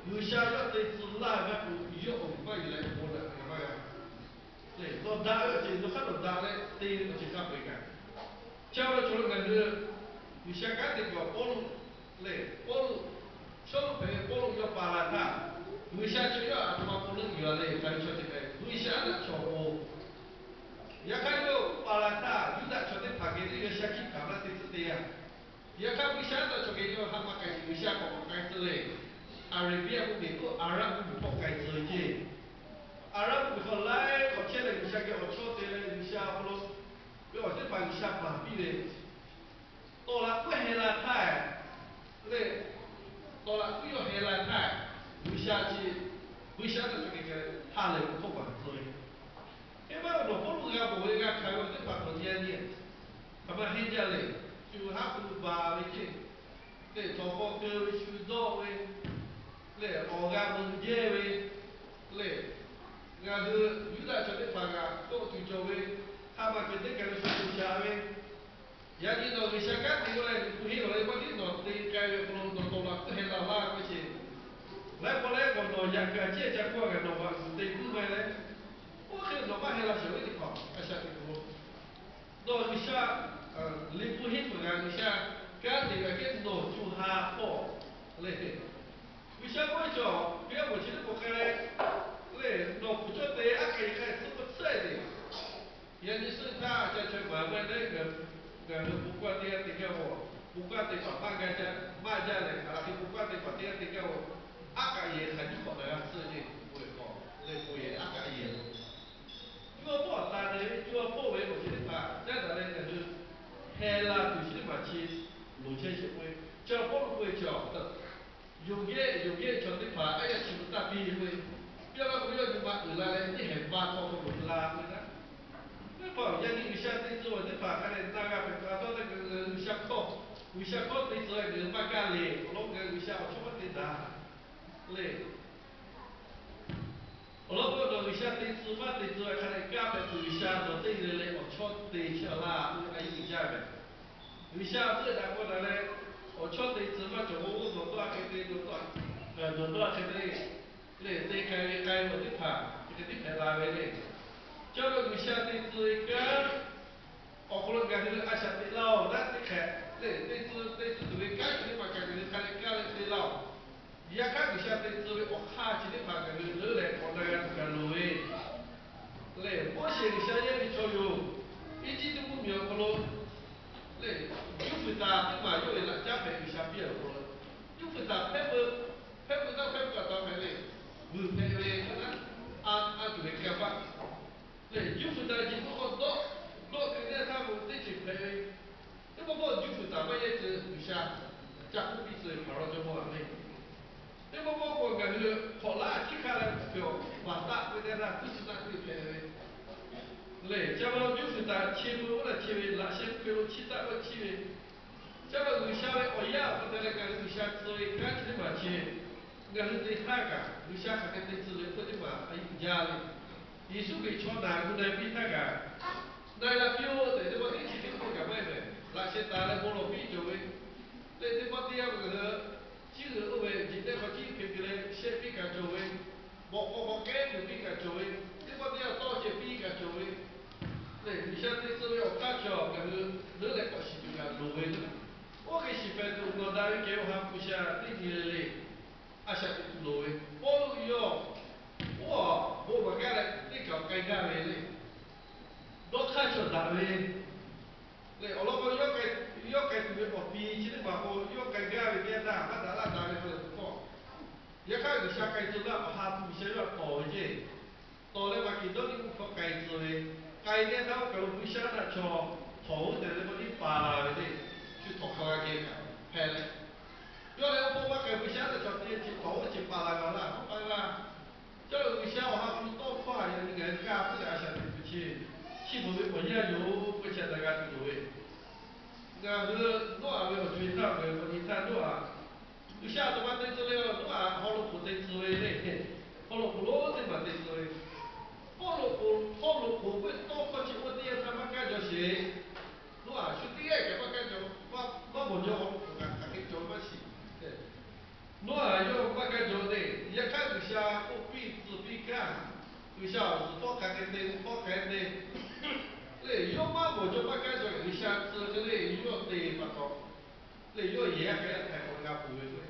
G'uiˬsha yawˇ te tcuh laˇ ve maˇ k'o, yawˇ awˬ vuiˬ maˇ yuˬ leh bon daꞈ ve maˇ g'a. Lehˬ, nawˬ daꞈ ve awˬ ceuˬ nawˬ hk'aˇ nawˬ daꞈ leh te ve awˬ ceuˬ hk'a peu-eˬ kaꞈ, chi ve chaw lo ngaˬ hui G'uiˬsha kanˉ te kaꞈ Pawˇluꞈ lehˬ, Pawˇluꞈ, Sawˉluꞈ hpehꞈ ve Pawˇluꞈ yawˇ paˍ laˬ htaˇ, G'uiˬsha chi yawˇ aˬ htoꞈ ma k'oˆ leuˆ yuˬ a leh hk'a ve chaw ceuˬ hpehꞈ G'uiˬsha naˆ chaw k'o, yaꞈ hk'aˇ yawˇ paˍ laˬ htaˇ Yuˇdaꞈ chaw teˇ hpaˍ geh teˇ g'aˇ shaˉ hkiˆ hkanˍ laˇ te tcuh te yaˇ. Yaꞈ hk'aˇ G'uiˬsha naˆ chaw geh yawˇ haꞈ maˇ k'ai sheˍ, G'uiˬsha k'awꞈ k'awꞈ k'ai tcuh leh, Aˍreˍbiˇ mvuhˇmiˬ k'oˆ Aˍraˆ mvuhˇmiˬ hk'aw k'ai tcuh ve ceˇ. Aˍraˆ mvuhˇmiˬ hk'aw laiˉ k'awꞈ chehˇ leh G'uiˬsha geh awˬ chawˇ te leh G'uiˬsha awˬ hk'aw lo ve awˬ teˇ hpaˍ G'uiˬsha maˍ piˇ ve, tawˍ laꞈ puiˉ heh la htaˇ lehˬ, tawˍ laꞈ puiˉ yawˇ heh la htaˇ, G'uiˬsha chi, G'uiˬsha naˆ chaw geh geh ha lehˬ ve hkawˇ kaꞈ tcuh ve. Hk'e maˇ awˬ nawˬ Pawˇluꞈ g'a mawˬ ve g'a hkanˍ ve awˬ teˇ hpaˍ k'awꞈ nyi a nyi, hk'aˬ ma henˇ jaˇ lehˬ, shu haˉ pui baˬ ve ceˇ, lehˬ, htawnˍ k'aw keu ve shu dawˆ ve, lehˬ, awˬ g'a meuꞈ jehˇ ve, lehˬ, ngaˬ hui Yuˇdaꞈ chaw teˇ hpaˍ kaꞈ kawˆ tuˬ cawˬ ve, hk'a ma keu teˇ kaˬ ve shu tuˬ shaˍ ve, yaꞈ nyi nawˬ G'uiˬsha kanˉ te k'oˆ leh, Liꞈ hpu henˇ lawˬ leh maˇ tiˉ nawˬ te k'ai ve awˬ hk'aw lo nawˬ tawˍ laꞈ puiˉ heh la laˇ ve k'o sheˍ, laiˉ pawˆ laiˉ k'awꞈ nawˬ yaꞈ kuiˬ a ciˉ ca k'oˆ a kaꞈ nawˬ maꞈ kuˬ te puiˉ ma leh, oˇ hk'e nawˬ maˇ heh la shawˍ ve teˇ hpaˍ a shaꞈ teꞈ k'o, nawˬ G'uiˬsha, Liꞈ hpu henˇ peuˬ kaꞈ G'uiˬsha kanˉ te kaꞈ kehˉ nawˬ co ha hpawˇ lehˬ, G'uiˬsha k'oˆ ve cawˬ, hk'e a peuˬ chi teˇ pawˆ k'ai leh, lehˬ, nawˬ kuˬ cawˇ te aˉ k'ai k'ai tcuhˉ k'oˆ tcuhˉ e te, yaꞈ nyi suhˆ htaˇ ca chaweh maˍ maˇ leh, ngaˬ hui bon k'oˆ a teˇ g'aˇ te gaˇ-oˬ, bon k'oˆ a te paˍ maˇ gaˇ jaˇ, maˇ jaˇ lehˬ, a la hk'e bon k'oˆ a te paˍ teˇ g'aˇ te gaˇ-oˬ, aˉ k'aꞈ yehˬ hk'aˬ nyiˇ hk'awꞈ na g'a tcuhˉ e te, bon yehˬ hk'awꞈ lehˬ bon yehˬ aˉ k'aꞈ yehˬ Cuˇ a pawˆ taˍ leh ve, cuˇ a pawˆ ve awˬ ceuˬ teˇ hpaˍ caˉ daꞈ leh ngaˬ hui heh la tuˬ chi teˇ hpaˍ chi loˍ chehˇ sheˍ k'oˆ ve, cuˇ a pawˆ lo k'oˆ ve cawˬ, yonˍ gehˆ yonˍ gehˆ chaw teˇ hpaˍ aˉ yaˇ chi beuꞈ taˇ piˇ ve k'oˆ ve, piˇ laˇ k'o yawˇ nyi ma uiˍ la leh teˇ hehˍ ba hk'aw k'o loˍ la k'oˆ ve naˉ. Teˇ hpaˍ yaꞈ nyi G'uiˬsha te tcuh ve teˇ hpaˍ hk'a dehꞈ na g'a hpehꞈ pa taw leh ngaˬ hui G'uiˬsha hkawˇ, G'uiˬsha hkawˇ te tcuh leh ngaˬ hui maˇ kaˇ le. Awˬ lawn ngaˬ hui G'uiˬsha awˬ chawˇ maˇ te daꞈ le. Awˬ lawn k'o, nawˬ G'uiˬsha te tcuh maˇ te tcuh hk'a dehꞈ kaˇ hpehꞈ tuˬ G'uiˬsha nawˬ teˇ g'aˇ le le awˬ chawˇ te chehˇ laˇ k'oˆ ve a yehˬ uiˍ jaˇ ve. G'uiˬsha a puiˉ daꞈ k'o daꞈ leh, awˬ chawˇ te tcuh maˇ cawˬ k'o, nawˬ dawˇ a hk'e te, nawˬ dawˇ a, nawˬ dawˇ a hk'e te le, te k'ai ve k'ai ve awˬ teˇ hpaˍ chi hk'e tiˉ hpehꞈ la ve le. Caˇ leh G'uiˬsha te tcuh ve kanˉ awˬ hk'aw lo ngaˬ hui a shaꞈ teꞈ laˇ-oˬ, naˉ teˇ hk'ehꞈ le, te tcuh te tcuh tuˬ ve kanˉ chi teˇ hpaˍ kaꞈ ngaˬ hui hk'a leh kaˇ leh te laˇ-oˬ. Yaꞈ hk'aˇ G'uiˬsha te tcuh ve awˬ hk'aˇ chi teˇ hpaˍ ngaˬ hui leuˉ leh k'awꞈ na g'a tuˬ kaꞈ loˍ ve lehˬ, Moˉseˍ G'uiˬsha yehˇ ve chaw yoˬ. Eˇjiˇtuꞈ mvuhˇmiˬ awˬ hk'aw lo lehˬ, juˇ fuiˍ taˍ teˇ maˬ yawˇ ve laꞈ caˉ hpehꞈ G'uiˬsha piˇ a ve k'o, juˇ fuiˍ taˍ hpehˇ peuˬ, hpehˇ peuˬ taˇ hpehˇ peuˬ kaꞈ taw hpehꞈ ve, vuiˬ hpehꞈ ve k'o naˉ, a tuˬ ve ka paˆ lehˬ, juˇ fuiˍ taˍ jeˬ k'oˆ k'o dawˆ, dawˆ keu teˇ htaˇ k'o teˇ ceuˬ hpehꞈ ve, teˇ pawˆ pawˆ juˇ fuiˍ taˍ maˇ yehˇ tcuh G'uiˬsha ca k'oˆ piˇ tcuh ve hpaˍ rawˇ jawˇmawˇ a le. Teˇ pawˆ pawˆ k'o ngaˬ hui hk'awꞈ laˇ ciˉ hk'aˇ leh hpehꞈ awˬ baˬ taˆ k'oˆ ve teˇ htaˇ kuˇ suh taˆ k'oˆ ve hpehꞈ ve lehˬ, ca ma juˇ fuiˍ taˍ chi beuꞈ oˇ laˬ chi ve laꞈ sheh hkui lo chiˇ taˆ k'oˆ chiˇ ve, ca ma G'uiˬsha ve awˬ yaˇ awˬ hk'aw te leh ngaˬ hui G'uiˬsha tcuh ve kanˉ chi teˇ maˬ chi ngaˬ hui te htaˇ kaꞈ G'uiˬsha hk'aˬ hk'e te tcuh ve k'oˆ teˇ maˬ a yuˬ jaˇ le. Yeˍsuˆ Hkriꞈ chaw naˬ gu na piˇ htaˇ kaꞈ, na g'a piˇ-oˬ tehꞈ teˇ pawˆ teˇ chi teˇ pawˆ kaꞈ maˇ heˆ mehˍ. Laꞈ sheh taˍ leh bon lawˬ piˇ cawˬ ve, lehˬ teˇ pawˆ teˇ yanˇ ngaˬ hui ciˉ g'euꞈ oˇ ve jeˬ tehˇ hk'aw ciˉ hk'e te leh shehˆ piˇ kaꞈ cawˬ ve, bawꞈ k'aw k'aw kehˉ tuˬ piˇ kaꞈ cawˬ ve, teˇ pawˆ teˇ yanˇ tawˇ ceh piˇ kaꞈ cawˬ ve, lehˬ G'uiˬsha te tcuh ve awˬ hk'aˇ cawˬ ngaˬ hui leuˉ leh k'awꞈ shiˍ tuˬ kaꞈ loˍ ve le. Oˇ hk'e shiˍ hpehꞈ tuˬ nawˬ daꞈ ve kehˬ ve awˬ ha hpu sha teˇ nyi le le a shaꞈ teꞈ tuˬ loˍ ve. Pawˇluꞈ yawˇ oˇ bon maˍ gaˇ leh teˇ kaˬ k'ai gaˇ ve le. Dawˇ hk'aˇ cawˬ daꞈ ve lehˬ, awˬ lawn k'o, yawˇ k'ai tuˬ ve awˬ pi chi teˇ maˬ k'o, yawˇ k'ai gaˇ ve teˇ yanˇ htaˇ maˇ daꞈ laˇ daꞈ ve hk'a le k'o, yaꞈ hk'aˇ G'uiˬsha k'ai tcuh laˇ awˬ ha hpu G'uiˬsha yawˇ htaꞈ tawˍ ve ceˇ. Tawˍ leh Maˍkeˍdawˇniˆ mvuhˇ hkawˇ k'ai tcuh ve, k'ai teˇ yanˇ htaˇ oˇ kaˬ lo G'uiˬsha htaꞈ chaw htawnˍ oˇ tehꞈ leh maˇ tiˉ paˍ la ve le. Shu htawnˍ hk'aw g'a geh kaꞈ hpehꞈ leh, yawˇ leh oˇ hpawˇ maˇ k'ai G'uiˬsha htaꞈ chaw teˇ ceuˬ htawnˍ oˇ ceuˬ paˍ la g'a laˇ, hawˉ paˇ g'a. Caˇ leh G'uiˬsha awˬ ha hpu tawˇ hkawˇ htaꞈ yaꞈ nyi ngaˬ hui kaˇ puiˉ leh a shaꞈ teꞈ tuˬ chi, chi beuꞈ ve awˬ yanˇ yoˬ k'oˆ chi htaꞈ g'a tuˬ loˍ ve. Ngaˬ hui Noˉaꞈ ve awˬ co-e htaˇ, ngaˬ hui k'awꞈ nyi htaˇ Noˉaꞈ, G'uiˬsha a htoꞈ ma te tcuh le, Noˉaꞈ haw lo k'oˍ te tcuh ve le. Haw lo k'oˍ lonˉ teˇ maˬ te tcuh ve. Haw lo k'oˍ, haw lo k'oˍ ve tawˇ hkawˇ chi oˇ teˇ yanˇ htaˇ maˇ kaˇ jaw sheˍ. Noˉaꞈ shu teˇ g'aˇ kaꞈ maˇ kaˇ jaw, maˇ bawˬ jaw haw lo k'oˍ kaꞈ hk'aˬ hk'e cawˬ maˇ shiˍ. Noˉaꞈ yawˇ maˇ kaˇ jaw le. hk'e te, hk'awˇ hk'e te, lehˬ yawˇ maˇ bawˬ jaw maˇ kaˇ jaw G'uiˬsha tcuh hk'e le yawˇ te pa taw, lehˬ yawˇ yehˬ yaˇ hk'e yaˇ htaiˍ k'awꞈ g'a peuˬ ve k'o,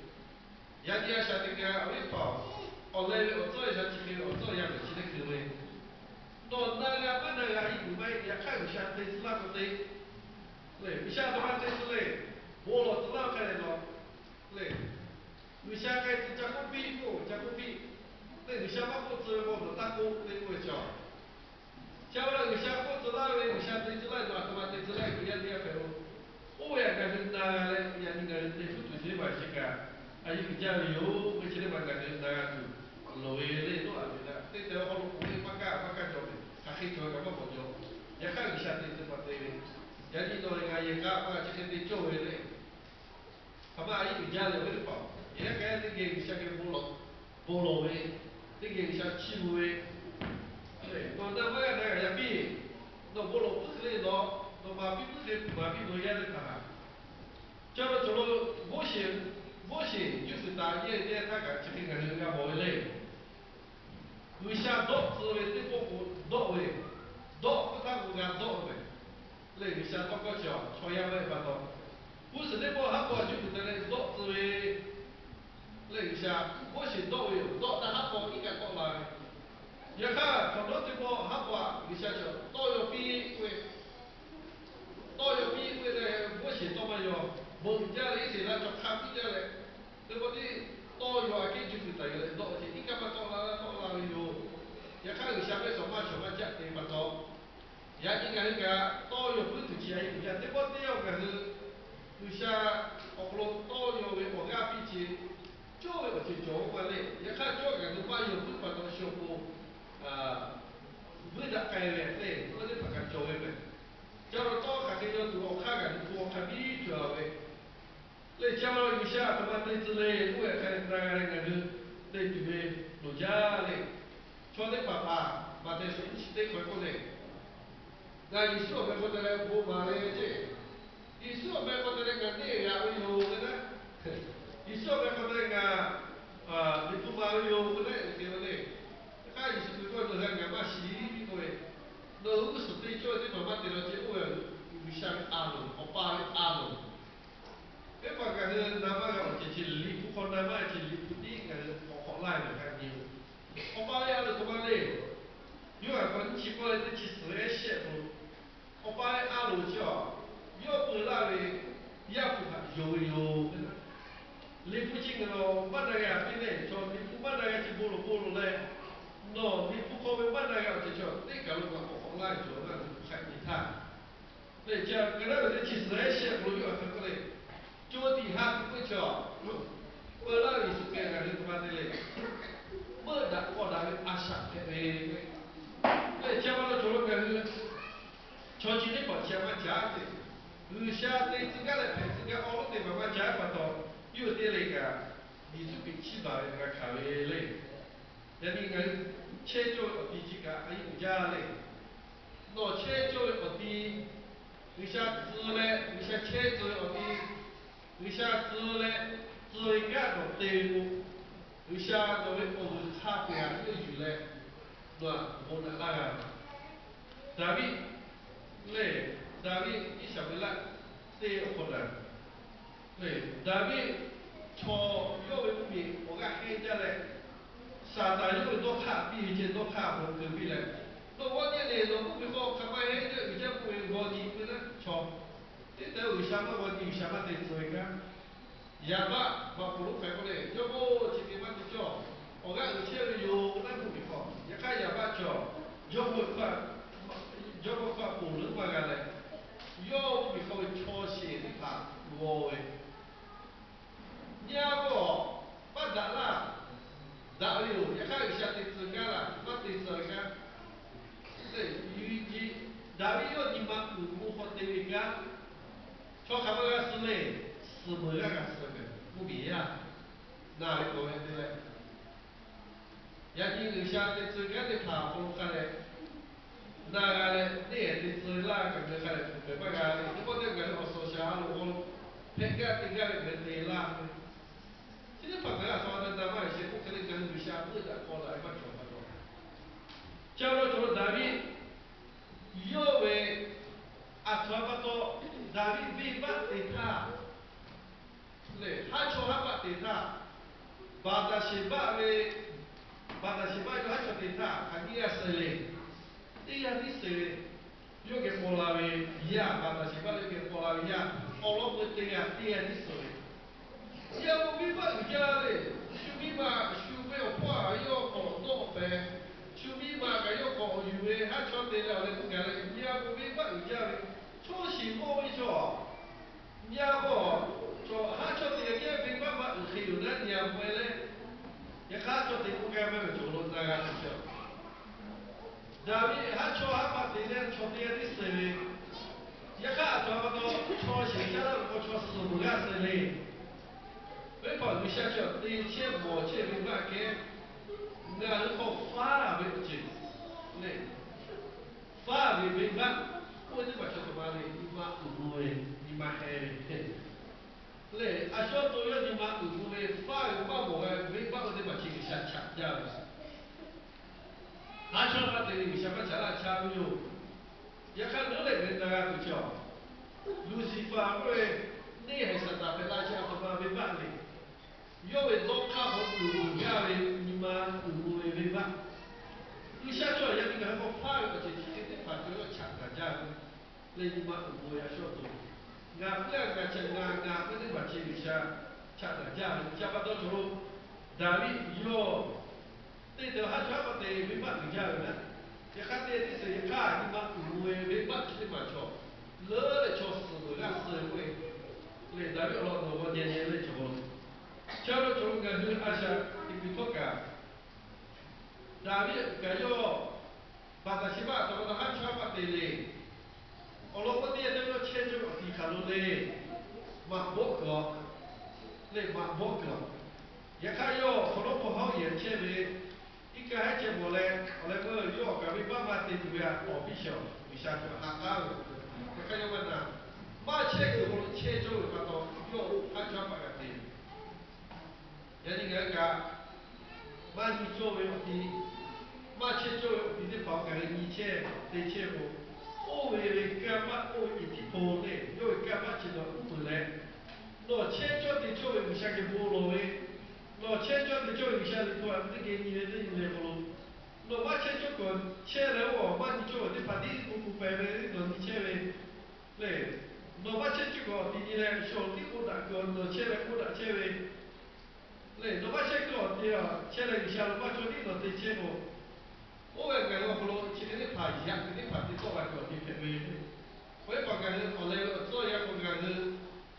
yaꞈ nyi a shaꞈ teꞈ kaꞈ awˬ viˉ hpaˍ-oˬ, awˬ leh ve awˬ tcuhˉ yaˇ chi hk'e ve awˬ tcuhˉ yaˇ g'uiˬ chi teˇ hkui ve, nawˬ na g'a maˇ na g'a iˉ kuiˬ maˇ heˆ. Yaꞈ hk'aˇ G'uiˬsha te tcuh laˇ k'o te, lehˬ G'uiˬsha a htoꞈ ma te tcuh le, bon lawˬ tcuh laˇ hk'a leh nawˬ, lehˬ G'uiˬsha k'ai tcuh ca k'oˆ piˇ k'o ca k'oˆ piˇ, lehˬ G'uiˬsha maˇ k'oˆ tcuh ve k'o nawˬ taˇ k'oˆ te k'oˆ ve chaw. Chi a ve G'uiˬsha k'oˆ tcuh laˇ ve, G'uiˬsha te tcuh laˇ ve, a htoꞈ ma te tcuh laˇ ve, yaˇ teˇ g'aˇ hpehꞈ-o. Oˇ ve htaꞈ ngaˬ hui na g'a leh, yaꞈ nyi ngaˬ hui te hpuiˉ tuˬ chi teˇ hpaˍ chi kaꞈ a yeˇ uiˍ jaˇ ve yoˬ. Chi teˇ hpaˍ ngaˬ hui na g'a tuˬ loˍ ve le. Nawˬ a ve htaꞈ teˇ te awˬ hk'aw lo k'oˆ ve maˇ kaˇ maˇ kaˇ jaw ve, hk'aˬ hk'e cawˬ ve kaꞈ maˇ k'awꞈ jaw. Yaꞈ hk'aˇ G'uiˬsha te tcuh pa te ve, yaꞈ nyi nawˬ leh ngaˬ yehˬ k'a maˇ g'a chi hk'e te cawˇ ve le. Hk'aˬ ma a yeˇ uiˍ jaˇ leh awˬ viˉ teˇ hpaˍ, yehˬ yaˇ hk'a teˇ geh G'uiˬsha geh bon lawˬ, bon lawˬ ve, teˇ geh G'uiˬsha chiˇ mvuh ve, nawˬ na maˇ g'a na g'a yaꞈ piˇ, nawˬ bon lawˬ puiˉ hk'e le nawˬ, nawˬ maˍ piˇ puiˉ hk'e maˍ piˇ nawˬ yaˇ teˇ hpaˍ htaꞈ. Ca lo cawˬ lo Moˉseˍ, Moˉseˍ juˇ fuiˍ taˍ yehˇ teˇ htaˇ kaꞈ chi hk'e ngaˬ hui g'a mawˬ ve le. G'uiˬsha dawˆ tcuh ve teˇ pawˆ k'o dawˆ ve, dawˆ k'oˆ htaˇ k'o g'a dawˆ ve, lehˬ G'uiˬsha tawˇ hkawˇ chi a chaw yaˇ maˇ heˆ pa taw, g'uˇ suhˍ teˇ pawˆ haˉ pawˆ juˇ kuiˬ te leh dawˆ tcuh ve, lehˬ G'uiˬsha Moˉseˍ dawˆ ve yoˬ. Dawˆ htaˇ haˉ pawˆ iˉ kaˆ tawˆ la ve, yaꞈ hk'aˇ hk'awꞈ nawˉ teˇ pawˆ haˉ pawˆ G'uiˬsha chi tawˇ yaw piˇ k'oˆ ve, tawˇ yaw piˇ k'oˆ ve leh Moˉseˍ tawˇ maˇ yaw, bon uiˍ jaˇ leh Iˉsaˍreˍlaˆ chaw hk'a piˇ jaˇ leh, teˇ pawˆ tiˉ tawˇ yaw aꞈ kehˉ juˇ kuiˬ taˍ yuˬ leh dawˆ ve ce iˉ kaˆ maˇ tawˆ la tawˆ la ve yoˬ. Yaꞈ hk'aˇ G'uiˬsha mehˆ shawˍ maˇ shawˍ maˇ caˆ te pa taw, yaꞈ nyi ngaˬ hui kaꞈ tawˇ yaw puiˉ tuˬ chi a yeˇ uiˍ jaˇ. Teˇ pawˆ teˇ yanˇ ngaˬ hui G'uiˬsha awˬ hk'aw lo tawˇ yaw ve awˬ g'aˇ piˇ ce, cawˇ ve awˬ ceuˬ cawˬ maˇ le. Yaꞈ hk'aˇ cawˇ ngaˬ hui maˇ yaw puiˉ pa taw shu awˬ pon vuiˇ daꞈ k'ai ve le, oˇ teˇ hpaˍ kaꞈ cawˬ ve meh. Ca lo tawˇ hk'aˬ hk'e yaw tuˬ awˬ hk'aˇ ngaˬ hui hpu awˬ hk'a biˇ cawˬ ve, lehˬ ca lo G'uiˬsha a htoꞈ ma te tcuh le k'oˆ ve hk'a dehꞈ na g'a leh ngaˬ hui te tuˬ ve loˍ jaˇ le. Chaw teˇ hpaˍ hpaˍ Maꞈhtehˍ suhˍ nyiˇ chi teˇ hk'awꞈ k'oˆ le, ngaˬ Yeˍsuˆ awˬ meh hk'aw te leh bon maˍ ve ceˇ. Yeˍsuˆ awˬ meh hk'aw te leh ngaˬ neˇ g'aꞈ ve yoˬ k'oˆ ve naˉ, Yeˍsuˆ awˬ meh hk'aw te leh ngaˬ liꞈ hpu maˍ ve yoˬ k'oˆ ve naˉ, te ve le. Yaꞈ hk'aˇ Yeˍsuˆ Hkriꞈ k'oˆ ve, Nawˬ hui ngaˬ maˇ shiˍ k'oˆ ve, nawˬ hui g'uˇ suhˍ te cawˇ ve teˇ hpaˍ maˇ te la ce, oˇ ve G'uiˬsha ve a loˍ, Awˬ pa ve a loˍ. Teˇ hpaˍ ngaˬ hui na maˇ g'a awˬ ceuˬ chi, liꞈ hpu hk'aw na maˇ ce, liꞈ hpu tiˉ ngaˬ hui k'awꞈ k'awꞈ laˇ ve hk'a nyi-o. Awˬ pa ve a loˍ htoꞈ ma le. Yoˇhanˬ hk'awꞈ nyiˇ chi k'awˇ leh teˇ chi suhˍ leh shehˆ k'o, Awˬ pa ve a loˍ chi a, yawˇ peu laˇ ve Yaˇ hpu htaꞈ yonˍ ve yoˬ. Liꞈ hpu chi ngaˬ nawˬ maˇ na g'a piˇ leh, chaw liꞈ hpu maˇ na g'a chi bon lawˬ bon lawˬ leh, nawˬ liꞈ hpu hk'aw ve maˇ na g'a awˬ ceuˬ chi teˇ kaˬ lo kaꞈ k'awꞈ k'awꞈ laˇ ve cawˬ ve laˇ ve hk'a nyi htaˇ, lehˬ ca ka naˉ ve teˇ chi suhˍ leh shehˆ k'o lo Yoˇhanˬ hk'aˬ hk'e le, co tiꞈ ha tiꞈ k'oˆ chi a, peu laˇ ve Yeˍsuˆ Hkriꞈ ngaˬ hui hk'aˬ ma te le, meuˆ daꞈ k'aw daꞈ ve a shaꞈ hpehꞈ ve, lehˬ ca ma lo cawˬ lo ngaˬ hui chaw chi teˇ hpaˍ chi a maˇ caˉ te, G'uiˬsha te tcuh gaˇ leh hpehꞈ tcuh gaˇ awˬ lonˉ teˇ hpaˍ maˇ caˉ pa taw, yawˇ hui te le kaꞈ, Yeˍsuˆ Hkriꞈ chiˇ baˬ ve g'a hkanˍ ve le. Yaꞈ nyi ngaˬ hui chehˇ cawˇ ve awˬ ti chi kaꞈ a yeˇ uiˍ jaˇ le. Nawˬ chehˇ cawˇ ve awˬ ti, G'uiˬsha tcuh leh G'uiˬsha chehˇ tcuh ve awˬ ti, G'uiˬsha tcuh leh tcuh ve kanˉ nawˬ te ve k'o, G'uiˬsha nawˬ ve awˬ vuiˬ hk'a peu-eˬ htaꞈ yawˇ yuˬ leh, nawˬ htaꞈ bon daꞈ laˇ g'a ve. Daˍviˆ lehˬ, Daˍviˆ Iˉsaˍreˍlaˆ teˇ awˬ hk'aw daꞈ lehˬ, Daˍviˆ chaw yawˇ ve mvuhˇmiˬ awˬ g'aˇ heˆ jaˇ leh, Saˍtanˍ yawˇ ve dawˇ hk'aˇ piˇ ve ceh dawˇ hk'aˇ awˬ hk'aw lo keu piˇ leh, nawˬ g'awˇ nyi le, nawˬ mvuhˇmiˬ hk'aw hk'aˬ ma heˆ jaˇ, uiˍ jaˇ k'oˆ ve g'awˇ nyi k'oˆ ve naˉ chaw, teˇ te G'uiˬsha maˇ g'awˇ nyi, G'uiˬsha maˇ te tcuh ve kanˉ. Yaˍbaˆ baˬ poˬ lonˉ hk'aˬ hk'e k'oˆ le, Jawˇ mawˇ chi hk'e maˇ te cawˇ, awˬ g'aˇ uiˍ chehˇ ve yoˬ k'oˆ naˉ mvuhˇmiˬ hk'aw. Yaꞈ hk'aˇ Yaˍbaˆ chaw, Jawˇ mawˇ hk'aˇ, Jawˇ mawˇ hk'aˇ poˬ lonˉ maˇ g'a leh, yawˇ mvuhˇmiˬ hk'aw ve chaw sheˍ teˇ hpaˍ g'aw ve, nyi a k'o, maˇ daꞈ laˇ, daꞈ ve yoˬ. Yaꞈ hk'aˇ G'uiˬsha te tcuh gaˇ laˇ, maˇ te tcuh ve kanˉ. Lehˬ, Daˍviˆ yawˇ nyi ma uiˍ bon hk'aw te ve kanˉ, chaw hk'aˬ ma g'a suh le, suhˍ meuˍ g'aˇ g'a suh ve, mvuhˇmiˬ yaˇ na ve k'awꞈ ve te leh, yaꞈ nyi G'uiˬsha te tcuh gaˇ teˇ hpaˍ awˬ hk'aw lo hk'a leh, na g'a leh neˇ ehˍ te tcuh ve laˇ kaꞈ ngaˬ hui hk'a leh tuˬ pehˍ maˇ g'a le. Teˇ pawˆ teˇ g'aˇ ngaˬ hui awˬ suhˍ awˬ shaˍ a loˍ k'o, hpehꞈ gaˇ te gaˇ ve ngaˬ hui te laˇ ve, chi teˇ hpaˍ ngaˬ hui a htoꞈ ma te na maˇ g'a shehˍ k'oˆ hk'e le, ngaˬ hui G'uiˬsha meuˆ daꞈ k'aw daꞈ ve maˇ cawˬ pa taw, Chi pa taw cawˬ lo Daˍviˆ yawˇ ve aˬ htoꞈ ma pa taw, Daˍviˆ venˇbaˆ te htaˇ lehˬ, haˉ chawˇ haˉ paˆ te htaˇ, Baˍtaˍsheˍbaˆ ve, Baˍtaˍsheˍbaˆ yawˇ haˉ chawˇ te htaˇ hk'aˬ nyiˇ g'aˇ suh le. Teˇ g'aˇ tiˉ suh ve, yawˇ geh paw la ve yaˇ, Baˍtaˍsheˍbaˆ yawˇ geh paw la ve yaˇ, awˬ lawn k'o teˇ g'aˇ, teˇ g'aˇ tiˉ suh ve. Yaˇ k'o, venˇbaˆ uiˍ jaˇ le. Shu miˇ ma shu ve awˬ hpawˇ a ve yawˇ k'awꞈ dawˆ pehˍ. Shu miˇ ma kaꞈ yawˇ k'awꞈ yuˬ ve, haˉ chawˇ te leh awˬ leh k'oˆ gaˬ leh, yaˇ k'o, venˇbaˆ uiˍ jaˇ ve, chaw shiˍ mawˇ ve chaw, yaˇ k'o, chaw haˉ chawˇ te geh venˇbaˆ maˇ uiˍ hk'e yoˬ naˉ nyi a pawehˇ leh, yaꞈ hk'aˇ chaw te k'oˆ gaˇ maˇ ve cawˬ lo na g'a tuˬ cawˬ. Daˍviˆ haˉ chawˇ haˉ paˆ te leh chaw teˇ g'aˇ tiˉ suh ve, yaꞈ hk'aˇ aˬ htoꞈ ma pa taw chaw shiˍ caˇ laˇ ve k'o chaw suhˍ meuˬ g'aˇ suh le. Venˇbaˆ G'uiˬsha chaw te chehˇ mawˬ chehˇ ve venˇbaˆ kehˉ, ngaˬ hui hk'aw faˉ ve awˬ ceuˬ le. Faˉ ve venˇbaˆ, oˇ ve teˇ hpaˍ chaw htoꞈ ma le, nyi ma uiˍ mvuh ve, nyi ma heh ve lehˬ, a shaw to yawˇ nyi ma uiˍ mvuh ve faˉ ve maˇ mawˬ g'a ve venˇbaˆ oˇ ve teˇ hpaˍ chi G'uiˬsha chaꞈ jaˇ ve. Haˉ chawˇ haˉ paˆ te ve G'uiˬsha maˇ chaꞈ laˇ chaˇ ve yoˬ. Yaꞈ hk'aˇ leuˉ leh ngaˬ hui na g'a tuˬ cawˬ. Luˍsiˍfaˍ k'oˆ ve, neˇ haiˬ Saˍtanˍ hpehꞈ la chi aˬ htoꞈ ma venˇbaˆ le. Yawˇ ve dawˇ hk'aˇ hk'aw uiˍ mvuh gaˇ ve nyi ma uiˍ mvuh ve venˇbaˆ, G'uiˬsha chaw yaꞈ nyi ngaˬ hui hk'aw faˉ ve awˬ ceuˬ chi hk'e teˇ hpaˍ cawˬ yawˇ chaꞈ taˍ jaˇ ve. Leh nyi ma uiˍ mvuh ve a shaw to, ngaˬ puiˉ a ngaˬ chaꞈ ngaˬ ngaˬ k'oˆ teˇ hpaˍ chi G'uiˬsha chaꞈ taˍ jaˇ ve. Chi pa taw cawˬ lo Daˍviˆ yawˇ teˇ te haˉ chawˇ haˉ paˆ te venˇbaˆ uiˍ jaˇ ve naˉ. Yaꞈ hk'aˇ teˇ tiˉ suh yaꞈ hk'aˇ nyi ma uiˍ mvuh ve venˇbaˆ chi teˇ hpaˍ chaw leuˉ leh chaw suhˍ meuˬ g'aˇ suh k'oˆ ve lehˬ, Daˍviˆ awˬ lawn nawˬ g'aw nyi nyi leh cawˬ lo. Chi pa taw cawˬ lo ngaˬ hui a shaꞈ teꞈ kuiˬ htawˇ kaꞈ, Daˍviˆ kaꞈ yawˇ Baˍtaˍsheˍbaˆ aˬ htoꞈ ma taw haˉ chawˇ haˉ paˆ te le. Awˬ lawn k'o teˇ g'aˇ teˇ g'aˇ chehˇ cawˇ ve awˬ ti hk'aˬ lo le. Maꞈ bawˆ kuiˬ a, lehˬ maꞈ bawˆ kuiˬ a. Yaꞈ hk'aˇ yawˇ hk'awꞈ nawˉ hpawˇ haˉ yehˬ chehˇ ve, iˉ kaˆ haˉ chehˇ mawˬ leh, awˬ leh k'o yawˇ awˬ kaˍ ve baˆ maˇ te tuˬ ve a tawˍ piˇ shehˍ G'uiˬsha htaꞈ ha k'aˉ ve. Yaꞈ hk'aˇ yawˇ maˇ na, maˇ chehˇ kuiˬ awˬ hk'aw lo chehˇ cawˇ ve pa taw, yawˇ haˉ chawˇ haˉ paˆ g'a te. Yaꞈ nyi ngaˬ hui kaꞈ maˇ nyi cawˇ ve awˬ ti, maˇ chehˇ cawˇ ve awˬ ti teˇ hpaˍ ngaˬ hui nyi chehˇ te chehˇ k'o, oˇ ve ve kanˇ paˆ oˇ ve iˉ htiˇ hpaw lehˬ, yawˇ ve kanˇ paˆ chi nawˬ uˉ peunˍ leh, nawˬ chehˇ cawˇ te cawˇ ve G'uiˬsha geh bon lawˬ ve, nawˬ chehˇ cawˇ te cawˇ ve G'uiˬsha ve hto a teˇ geh nyi ve teˇ nyi ve hk'aw lo, nawˬ maˇ chehˇ cawˇ kaꞈ chehˇ leh, oˇ maˇ nyi cawˇ ve teˇ hpaˍ tiˉ k'o k'o pehˍ ve nawˬ nyi chehˇ ve lehˬ, nawˬ maˇ chehˇ cawˇ kaꞈ awˬ ti nyi leh shaw tiˉ k'oˆ daꞈ kaꞈ nawˬ chehˇ leh k'oˆ daꞈ chehˇ ve lehˬ, nawˬ maˇ chehˇ cawˇ awˬ ti a chehˇ leh G'uiˬsha lo maˇ cawˇ tiˉ nawˬ te chehˇ k'o, oˇ ve ngaˬ hui awˬ hk'aw lo chi hk'e teˇ hpaˍ yaꞈ hk'e teˇ hpaˍ te tawˆ la kuiˬ awˬ ti hpehꞈ ve. Awˬ e paˍ ngaˬ hui awˬ leh ve awˬ tcuhˇ yaˇ k'o ngaˬ hui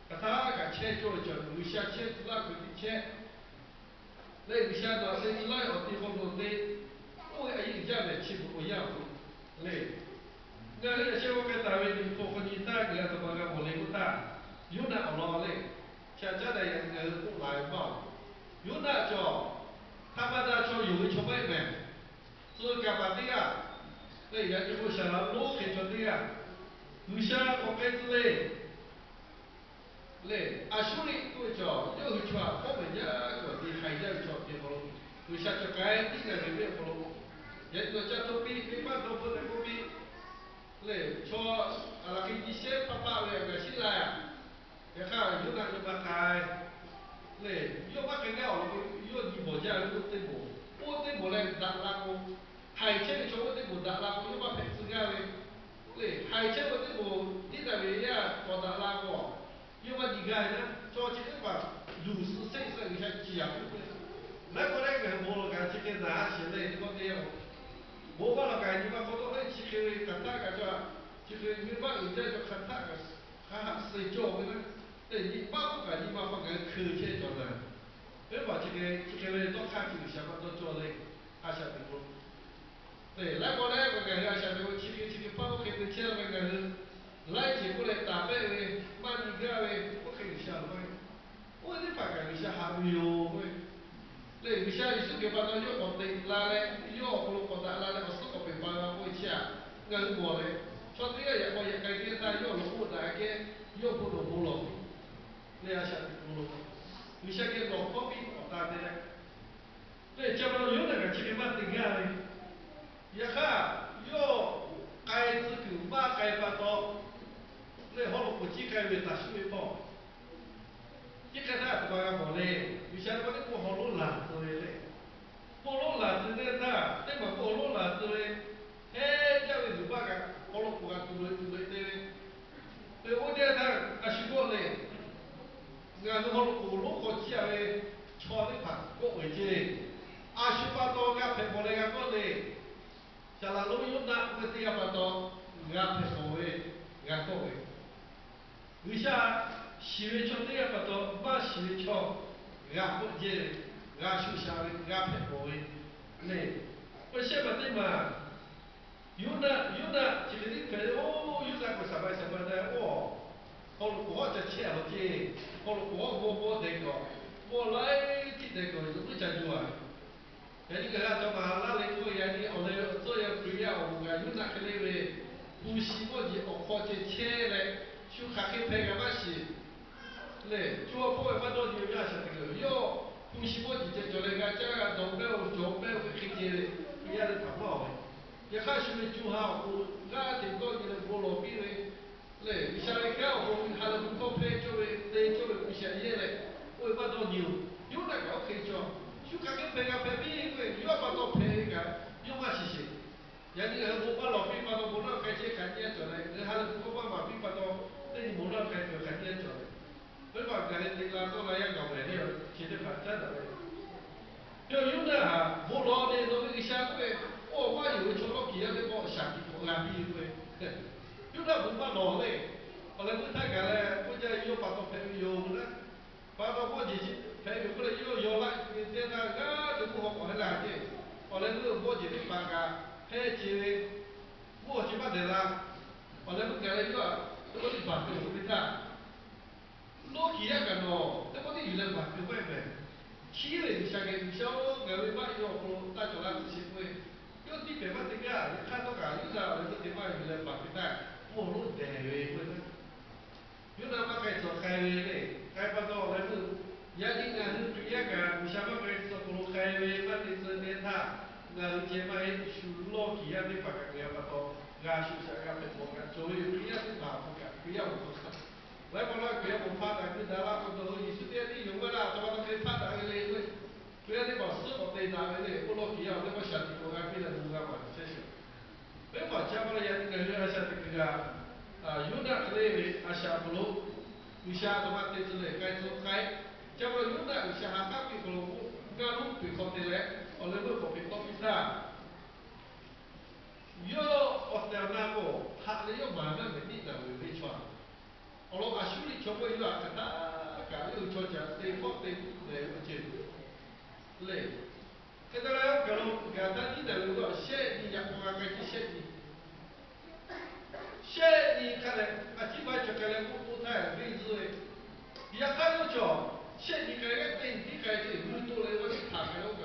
hk'aˬ htaˇ kaꞈ chehˇ cawˇ ve cawˬ, G'uiˬsha chehˇ tcuh laˇ kuiˬ tiˉ chehˇ lehˬ, G'uiˬsha nawˬ te tcuh laˇ ve awˬ ti hk'aw lo te, oˇ ve a yeˇ uiˍ jaˇ ve chi beuꞈ awˬ yanˇ awˬ hk'aw lo lehˬ, ngaˬ hui yaꞈ sheh g'aw k'ai taˍ ve liꞈ hpu hk'aw nyi htaˇ ngaˬ hui aˬ htoꞈ ma g'a mawˬ le k'oˆ htaˇ, Yoˇnaˆ awˬ lawn lehˬ, chi a caˉ daꞈ yaꞈ ngaˬ hui k'oˆ la ve maˇ oˬ. Yoˇnaˆ cawˬ htaˇ maˇ daꞈ chaw yonˍ ve chaw maˇ heˆ mehˍ. Tcuh kaˍ paˍ teˇ g'aˇ lehˬ, yaꞈ nyi k'o shaˍ laꞈ lonˉ hk'e chaw teˇ g'aˇ, G'uiˬsha k'awꞈ k'ai tcuh le. Lehˬ, Aˍsuˇriˆ k'oˆ ve cawˬ yawˇ hui chaw htaꞈ hpawˉ pehˍ jaˇ cawˬ te haiˬ jaˇ ve chaw te hk'aw lo, G'uiˬsha cawˬ k'ai tiˉ ngaˬ hui ve awˬ hk'aw lo, yaꞈ nyi nawˬ ca hto piˇ, venˇbaˆ dawˇ hpfuhˆ tehꞈ k'oˆ piˇ lehˬ, chaw aˬ laˬ hk'e nyi shehˉ hpaˇ hpaˆ ve a gaˬ shiˉ la. Yaꞈ hk'aˇ Yoˇnaˆ yawˇ maˇ k'ai lehˬ, yawˇ maˇ k'ai gaˇ awˬ lawn k'o, yawˇ nyi bawˬ jaˇ ve oˇ teˇ moˍ, oˇ teˇ moˍ leh daꞈ la k'o, haiˬ chehˇ ve chaw oˇ teˇ moˍ daꞈ la k'o, yawˇ maˇ hpehꞈ tcuh gaˇ ve lehˬ, haiˬ chehˇ ve teˇ moˍ Niˉnaˍveˍ yaˇ k'awꞈ daꞈ la k'o, yawˇ maˇ nyi gaˇ ve naˉ. Chaw chi teˇ hpaˍ luˬ suh seˆ suh G'uiˬsha ciˍ yaꞈ k'oˆ ve, laiˉ k'o leh ngaˬ hui bon lawˬ kaꞈ chi hk'e naˬ a shehˍ leh teˇ pawˆ teˇ yanˇ k'o, bon maˇ lawˬ kaꞈ nyi ma hk'aw tawˆ leh chi hk'e ve hk'aˬ htaˆ kaꞈ ca, chi hk'e ve venˇbaˆ uiˍ jaˇ ve chaw hk'aˬ htaˆ kaꞈ hk'a haꞈ suh cawˇ ve naˉ. Teˇ nyi paˆ k'oˆ kaꞈ nyi ma hk'aw ngaˬ hui hkeu chehˇ cawˬ naˬ. Venˇbaˆ chi hk'e chi hk'e ve dawˇ hk'aˇ chi G'uiˬsha maˇ dawˇ cawˇ leh, a shaꞈ teꞈ k'o lehˬ, laiˉ k'o leh ngaˬ hui a shaꞈ teꞈ k'o chi hk'e chi hk'e paˆ oˇ hk'e te chehˇ ve ngaˬ hui laiˉ ceuˬ k'oˆ leh taˍ pehˆ ve, maˇ nyi gaˇ ve, oˇ hk'e G'uiˬsha lo maˇ heˆ. Oˇ ve teˇ hpaˍ kaꞈ G'uiˬsha haꞈ ve yoˬ k'oˆ ve lehˬ, G'uiˬsha Yeˍsuˆ Hkriꞈ pa taw yawˇ k'awꞈ teꞈ la leh, yawˇ awˬ hk'aw lo k'awꞈ daꞈ la leh awˬ suhˉ k'awꞈ pehˬ pa ve k'oˆ ve chi aꞈ, ngaˬ hui mawˬ leh, chaw teˇ g'aˇ yaꞈ k'aw yaꞈ k'ai teˇ g'aˇ htaˇ yawˇ awˬ lawn k'oˆ daꞈ kehˉ, yawˇ bon lawˬ bon lawˬ leh a shaꞈ teꞈ k'o, G'uiˬsha geh lawˬ hkawˉ piˇ awˬ ta te leh, lehˬ chi pa taw Yoˇnaˆ kaꞈ chi hk'e maˇ te gaˇ ve Yaꞈ hk'aˇ, yawˇ k'ai tcuh kuiˬ maˇ k'ai pa taw, lehˬ haw loꞈ k'oˍ ciˉ k'ai ve taˍ shuˍ ve hpawˇ, ciˉ k'ai htaˇ a htoꞈ ma g'a mawˬ le. G'uiˬsha ve teˇ pawˆ haw lonˉ laˬ tcuh ve le. Pawˆ lonˉ laˬ tcuh teˇ htaˇ, teˇ maˬ pawˆ haw lonˉ laˬ tcuh ve, heˉ jaˇ ve zuˬ baˆ kaꞈ haw loꞈ k'oˍ kaꞈ tuˬ loꞈ e tuˬ loꞈ e te ve, te oˇ teˇ htaˇ a shu kawˆ le. Ngaˬ hui haw loꞈ k'oˍ lonˉ hk'aw ciˇ a ve chaw teˇ hpaˍ kawˆ ve ceˇ. A shu pa taw g'a hpehꞈ bawˬ leh g'a kawˆ le. Saˍ laꞈ lonˉ Yoˇnaˆ k'oˆ ve teˇ g'aˇ pa taw g'a hpehꞈ bawˬ ve, g'a kawˆ ve. G'uiˬsha shiˍ ve chaw teˇ g'aˇ pa taw maˇ shiˍ ve chaw g'a kawˆ jehˇ ve, g'a shuˍ shaꞈ ve, g'a hpehꞈ bawˬ ve le. Oˇ shehˆ maˬ teˇ maˬ Yoˇnaˆ, Yoˇnaˆ chi hk'e tiˉ hpehꞈ ve, oˇ Yoˇnaˆ k'o shaˍ ma shaˍ ma te oˇ, haw loꞈ k'oˍ hawˉ ca chehˇ a law ceˇ. Haw loꞈ k'oˍ hawˉ g'aw g'aw dehˬ kaꞈ, g'aw laiˉ tiˉ dehˬ kaꞈ, zuhꞈ muiˉ ca jaˇ a. Yaꞈ nyi ngaˬ hui a htoꞈ ma laˇ leh k'oˆ ve, yaꞈ nyi awˬ leh tcuhˇ yaˇ Hkriꞈ yaˇ awˬ moˍ kaꞈ Yoˇnaˆ hk'e le ve, hpu shi mawˇ jeˬ awˬ hk'aw ceh chehˇ leh, shu hk'aˬ hk'e hpehꞈ kaꞈ maˇ shiˍ lehˬ, co a pawˆ ve maˇ dawˇ nyi ve, a shaꞈ teꞈ kuiˬ yawˇ hpu shi mawˇ jeˬ ceh cawˬ leh g'a caˇ g'a dawˬ pehˇ-oˬ, cawˬ pehˇ-oˬ ve hk'e ceh ve, Hkriꞈ yaˇ teˇ hpaˍ maˇ awˬ ve. Yaꞈ hk'aˇ shu ve co ha awˬ pon g'aˇ hteꞈ dawˇ nyi leh bon lawˬ piˇ ve lehˬ, G'uiˬsha ve kanˉ awˬ pon ha lehˬ bon hkawˇ hpehˇ cawˇ ve, te cawˇ ve Hkriꞈ yaˇ lehˬ, oˇ ve maˇ dawˇ nyi-oˬ. Yoˇnaˆ kaꞈ oˇ hk'e cawˬ. Shu hk'aˬ hk'e hpehꞈ g'a hpehꞈ piˇ k'oˆ ve, yawˇ pa taw hpehꞈ ve kaꞈ yawˇ maˇ shiˍ sheˍ. Yaꞈ nyi ngaˬ hui bon maˇ lawˬ piˇ pa taw bon nawˉ k'ai chehˇ hk'aˬ nyi a cawˬ leh, ngaˬ hui ha lehˬ bon hkawˇ maˇ maˍ piˇ pa taw, teˇ nyi bon nawˉ k'ai peuˬ hk'aˬ nyi a cawˬ leh, venˇbaˆ gaˬ leh teꞈ la tawˆ la yaˇ gaˬ mehˍ le, chi teˇ hpaˍ caˉ daꞈ ve. Yawˇ Yoˇnaˆ htaꞈ bon lawˬ leh, nawˬ ve G'uiˬsha k'oˆ ve, oˇ maˇ yonˍ ve chaw lawˇ kiˬ yaˇ teˇ pawˆ shaˍ tiꞈ k'awꞈ g'a piˇ ve k'oˆ ve, Yoˇnaˆ bon maˇ lawˬ le. Awˬ leh meuˇ htaˇ gaˬ leh k'oˆ jaˇ, yawˇ pa taw hpehꞈ ve yoˬ k'o naˉ, pa taw mawˇ jeˬ chi hpehꞈ ve yoˬ k'oˆ leh, yawˇ yaw laˆ ve teˇ htaˇ g'aˇ hteꞈ mvuhˇ haw k'awꞈ heh laˇ ceˇ. Awˬ leh meuˇ mawˇ jeˬ teˇ hpaˍ kaꞈ heh ce ve, mvuhˇ haw chi maˇ dehˬ la. Awˬ leh meuˇ gaˬ leh yawˇ htaꞈ teˇ pawˆ tiˉ baˬ keu loˬ ve htaˇ, lawˇ kiˬ yaˇ kaꞈ nawˬ teˇ pawˆ tiˉ yuˬ leh baˬ keu maˇ mehˍ. Chiˉ ve G'uiˬsha geh, G'uiˬsha-oˬ, ngaˬ ve maˇ yawˇ awˬ hk'aw lo taˇ cawˬ laˇ tcuh sheˍ k'oˆ ve, yawˇ tiˇ pehˍ maˇ te gaˇ. Yaꞈ hk'aˇ htawˇ kaꞈ Yuˇdaꞈ awˬ leh meuˇ te maˇ yuˬ leh baˬ keu htaˇ, mvuhˇ haw lonˉ dehˬ ve k'oˆ ve naˉ, Yoˇnaˆ maˇ k'ai tcuh k'ai ve le. K'ai pa taw awˬ leh meuˇ, yaꞈ nyi ngaˬ hui Hkriꞈ yaˇ kaꞈ G'uiˬsha maˇ k'ai tcuh hk'aw lo k'ai ve maˇ te tcuh te htaˇ, ngaˬ hui ceh maˇ heˆ, shu lawˇ kiˬ yaˇ teˇ hpaˍ kaꞈ Hkriꞈ yaˇ pa taw g'a shuˍ shaꞈ g'a hpehꞈ bawˬ kaꞈ cawˬ ve yoˬ. Hkriꞈ yaˇ teˇ hpaˍ awˬ hk'aw kaꞈ Hkriꞈ yaˇ awˬ hk'aw kaꞈ, laiˉ pa laˇ Hkriꞈ yaˇ awˬ hk'aw hpaˆ taˍ keu daꞈ la pa taw, Yeˍsuˆ teˇ g'aˇ tiˉ yonˍ maˇ laˇ, a htoꞈ ma taw hk'e hpaˆ taˍ ve le k'oˆ ve, Hkriꞈ yaˇ teˇ hpaˍ suhˉ k'awꞈ te daꞈ ve le. Oˇ lawˇ kiˬ yaˇ awˬ teˇ pawˆ shaˍ tiꞈ k'awꞈ g'a piˇ leh bon g'a maˍ chehˇ sheˍ. Teˇ hpaˍ chi a pa la yaꞈ nyi ngaˬ hui a shaˍ teꞈ kuiˬ g'a, Yoˇnaˆ hk'e le ve a shaꞈ hk'aw lo G'uiˬsha a htoꞈ ma te tcuh leh k'ai tcuh k'ai. Chi a pa la Yoˇnaˆ G'uiˬsha ha k'aˉ piˇ hk'aw lo k'o, ngaˇ lonˉ peˬ hk'aw te leh awˬ leh meuˇ k'awꞈ peˬ tawˆ piˇ htaˇ, yawˇ awˬ tehˬ awˬ na k'o, haꞈ leh yawˇ maˍ naˆ mehˍ Niˇnaˍveˍ venˇ chaw a. Awˬ lawn a shuˉ liˇ chaw k'oˆ ve, yawˇ htaꞈ hk'aˬ htaˇ kaꞈ yawˇ hui chaw caꞈ te hpawˇ te nehˬ ve awˬ ceuˬ le. Hk'e te leh, oˇ kaˬ lo gaˬ htaˇ Niˇnaˍveˍ ve awˬ shehˆ nyi yaꞈ k'aw g'a k'ai ceˇ shehˆ nyi. Shehˆ nyi hk'a leh a ciˉ maˇ cawˬ k'ai leh k'oˆ k'oˆ htaˇ venˇ zuhˆ ve, yaꞈ hk'aˇ yawˇ cawˬ, shehˆ nyi k'ai leh teˇ nyi tiˉ k'ai ceˇ, g'uiˇ toˆ leh g'aˇ tiˉ hpanˍ k'ai leh